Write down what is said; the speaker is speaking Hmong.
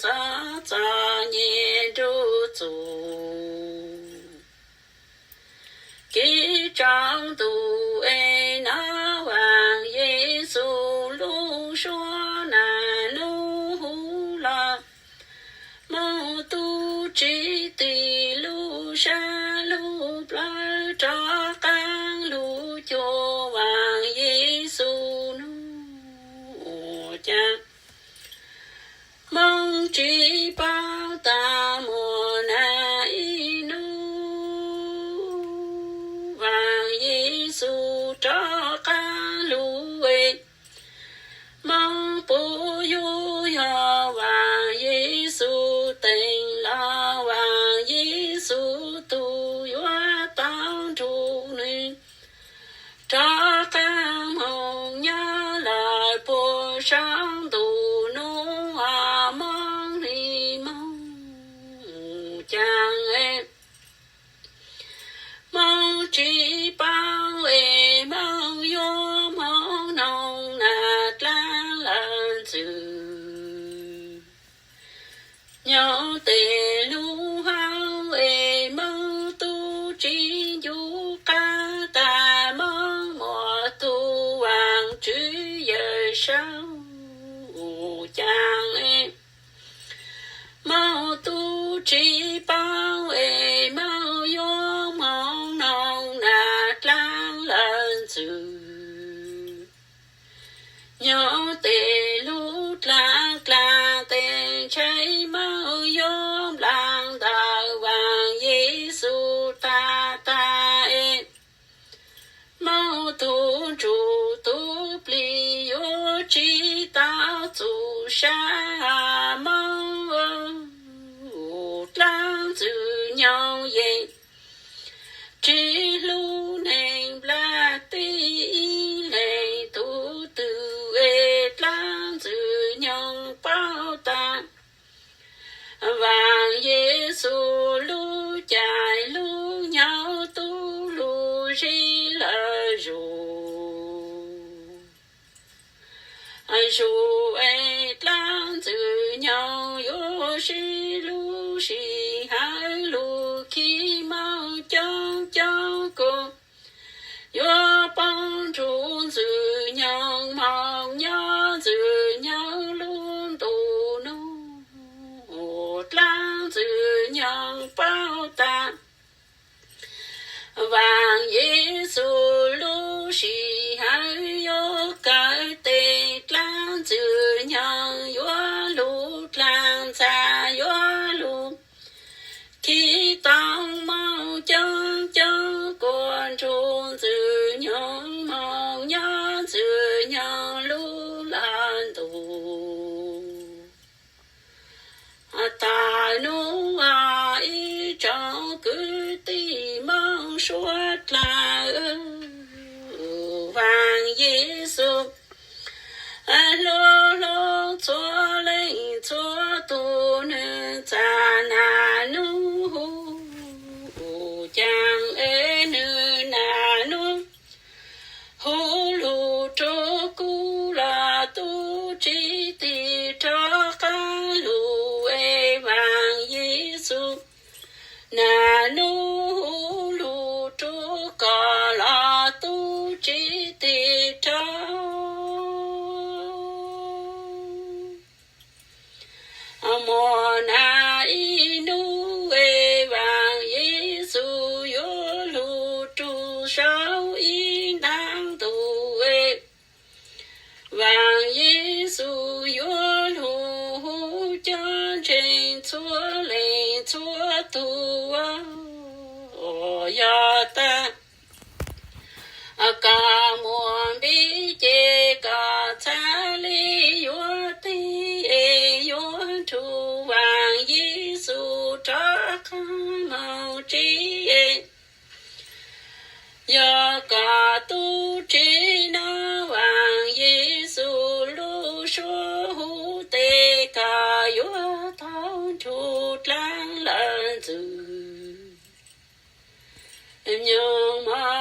txom txom nyem nruj txuj kev tsaus ntuj es hnov Vaas Yexus lub suab nag nub hu los, Hmoob tus Tswv tig lub sab lub plawv rov qaab lug cuag Vaas Yexus nub. Ua caag Hmoob tsi paub taag muaj nag ib nub Vaas Yexus rov qaab lug es, Hmoob puab yuav yog Vaas Yexus teem los Vaas Yexus tug yuav tau nrug nwg rov qaab moog nyob lawm puag saab ntuj nub. Hmoob li moog caag es, Hmoob tsi paub es Hmoob yuav moog noog nag dlaab lawv ntxwg nyob tes lub hauv es, Hmoob tub tsi ncu qaab taag Hmoob muaj tug Vaas Tswv Yawm Saub. Ua caag es, Hmoob tub tsi paub es Hmoob yuav moog noog nag dlaab lawv ntxwg nyob tes lub dlaab dlaab tes ntshai Hmoob yuav nplaag ntawm Vaas Yexus taag taag es, Hmoob tug ntsuj tug plig yuav tsi tau txuj sa. Hmoob dlaab ntxwg nyoog yeej tsi hlub neeg nplaj teb ib leeg tug twg es dlaab ntxwg nyoog paub taag Vaas Yexus lub caij lub nyoog tub lug sib lawv zuj zus es dlaab ntxwg nyoog yuav sib lub sib hawv lug khib moog coob coob kuv yuav poob nrug ntxwg nyoog moog nyob ntxwg nyoog lub ntuj nub. Dlaab ntxwg nyoog paub taag Vaas Yexus lub sij hawm yuav kawg tes dlaab ntxwg nyoog yuav lug dlaag ntxag yuav lug khib tau moog coob coob kuas nrug ntxwg nyoog moog nyob ntxwg nyoog lub laj ntuj. Thaum nub ib tsoom kwv tij moog suav dlawg Vaas Yexus hlub hlub txhua leej txhua tug, nwg txag nag nub hu caag es nwg nag nub hu lug rua kuv los tub tsi tig rov qaab lug es Vaas Yexus nag nub hu lug rua koj los tub tsi tig rov Muaj nag ib nub es Vaas Yexus yuav lug rua saum ib ntaab ntug es Vaas Yexus yuav lug hu cov ntseeg txhua leej txhua tug uas yog tas koj muaj npe ces koj txhad le yuav tig es yuav nrug Vaas Yexus rov qaab moog tsev. Yog koj tub tsev nov Vaas Yexus lub suab hu tes koj yuav tau nrug dlaab lawv ntxwg nyoog moog